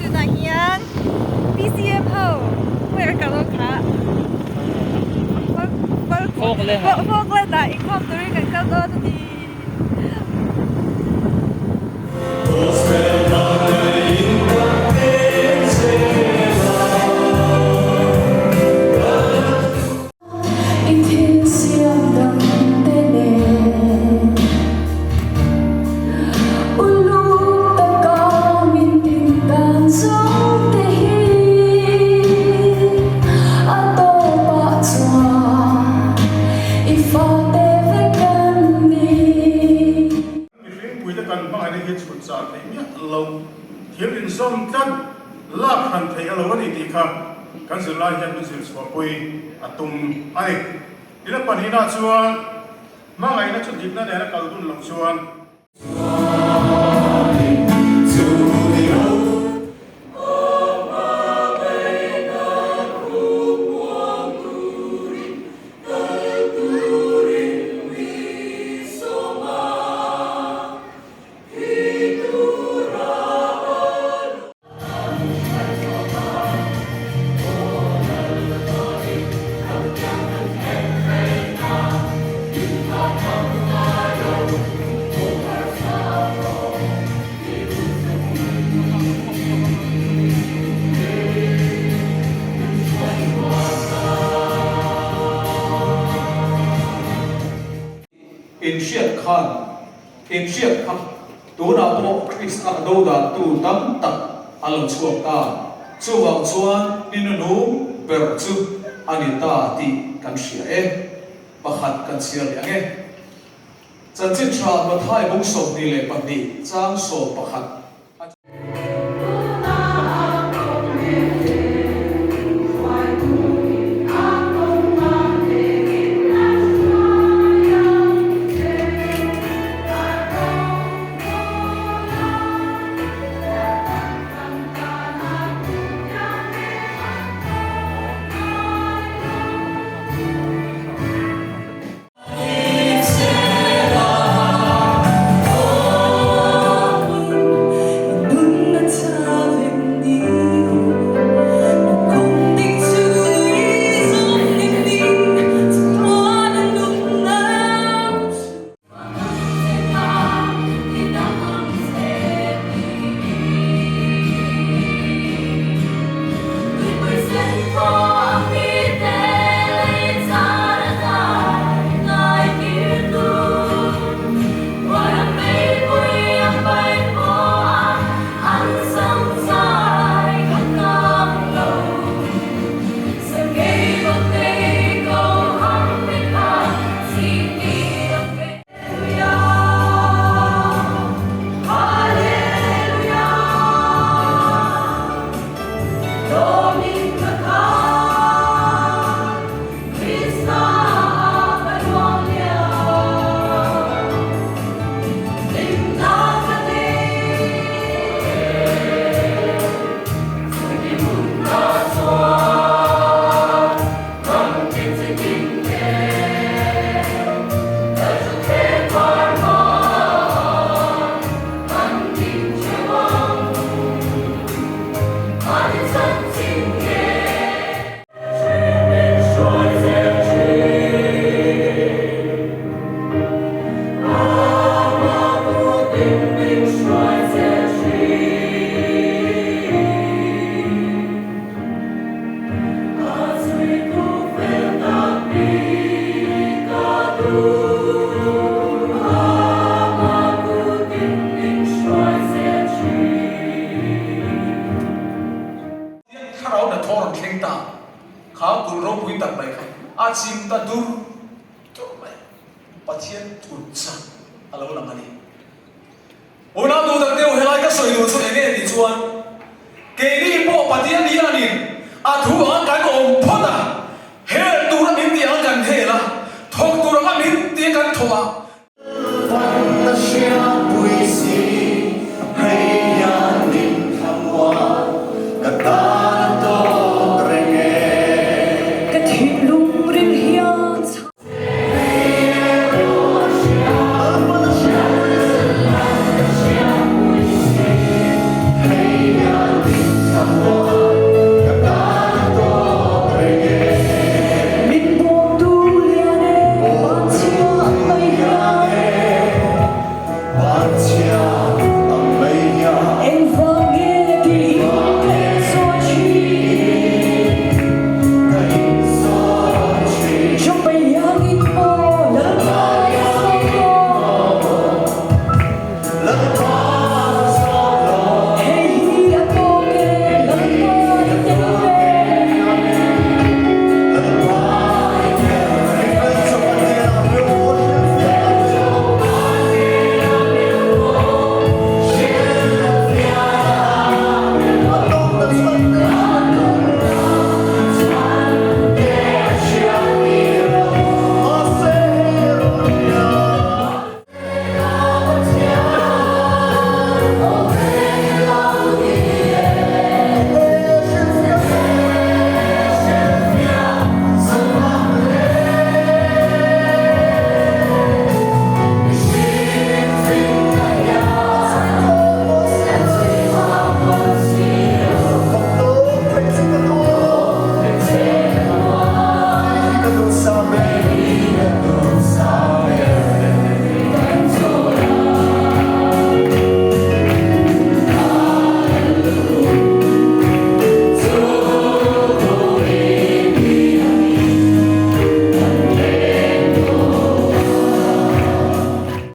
Tunah hian PCM ho where ka lo kha Falkland ah inkhawm turin kan kal dawn a ni. I thil siam dang te nen uluk taka min din dan zawng te hi a tawpah chuan i fate vek an ni. Mihringpuite kan hmangaihna hi chhut chah theih miah lo, thil inzawm tlat lak hran theih a lo a ni tih kha kan zirlai hian min zir chhuahpui a tum a ni. Tin a pahnihna chuan hmangaihna chu dikna nena kal dun loh chuan. Inhriat khan inhriat kha tunah pawh Krista do dantu tam tak an lo chhuak ta. Chuvang chuan ni nunung ber chu a ni ta tih kan hria e. Pakhat kan chhiar leh ang e. Chanchin tha Mathai bung 22 chang 11 a. Thlarau hnathawh rawn thleng ta kha kulh ropui tak mai kha a chim ta dur dur mai a, Pathian kut chak a lo lang a ni. Unau duh tak deuh helai ka sawi duh chu eng nge tih chuan keini pawh Pathian hianin a thu anga kan awm phawt a, hel tura min tih anga kan hel a, thawk tur anga min tih a kan thawh a.